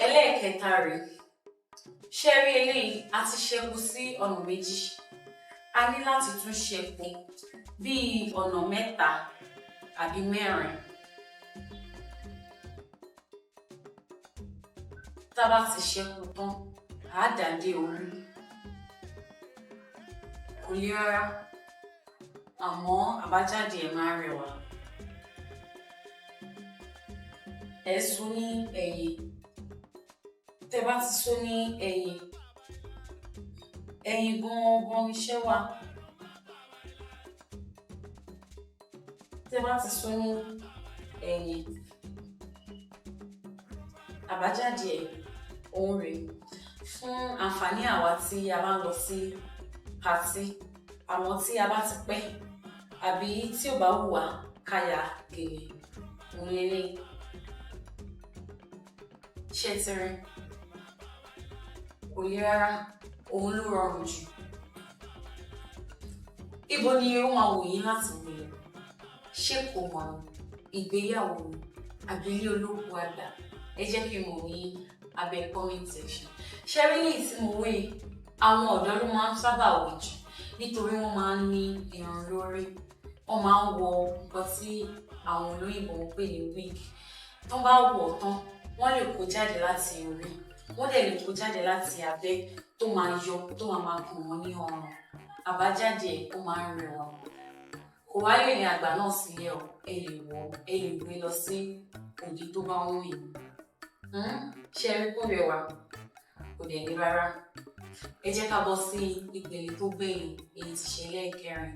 Ẹlẹ́ẹ̀kẹta rèé. Ṣé ẹ rí eléyìí? A ti ṣẹ́kù sí ọ̀nà méjì, a ní láti tún ṣẹ́kù bíi ọ̀nà mẹ́ta àbí mẹ́rin. Tá a bá ti ṣẹ́kù tán, à á dà dé orí. Kò le rárá, àmọ́ àbájáde ẹ̀ máa ń rẹwà. Ẹ so ní ẹ̀yìn. Tẹ́ bá ti so ní ẹ̀yìn, ẹ̀yìn gangan iṣẹ́ wà. Tẹ́ bá ti so ní ẹ̀yìn, àbájáde ẹ̀ òun rèé. Fún àǹfààní àwa tí a bá ń lọ sí patí, àwọn tí a bá ti pẹ́ àbí tí ò bá wù wá ká ya gèlè, òun leléyìí. Ṣé ẹ ti rí? Kò le rárá, òun ló rọrùn jù. Ibo ni ó máa wù yín láti wé lọ? Ṣé ìkómọ ni, ìgbéyàwó ni, àbí ilé olókùú àgbà? Ẹ jẹ́ kí n mọ̀ ní abẹ́ comment section. Ṣé rí eléyìí tí mo wé yìí? Àwọn ọ̀dọ́ ló máa ń sábà wé jù nítorí wọ́n máa ń ní irun lórí. Wọ́n máa ń wọ nǹkan tí àwọn olóyìnbo ń pè ní wig. Tán bá wọ̀ ọ́ tán, wọ́n lè kó jáde láti orí, wọ́n dẹ̀ lè kó jáde láti abẹ́ tó máa yọ, tó máa máa gùn wọ́n ní ọrùn. Àbájáde ẹ̀, ó máa ń rẹwà. Kò wá lè ní àgbà náà sílẹ̀ o, ẹ lè wọ̀, ẹ lè gbé lọ sí òde tó bá wù yín. Ṣé ẹ rí kó rẹwà? Kò dẹ̀ le rárá. Ẹ jẹ́ ká bọ́ sí ìpele tó gbẹ̀yìn, èyí tí ṣe ẹlẹ́ẹ̀kẹrin.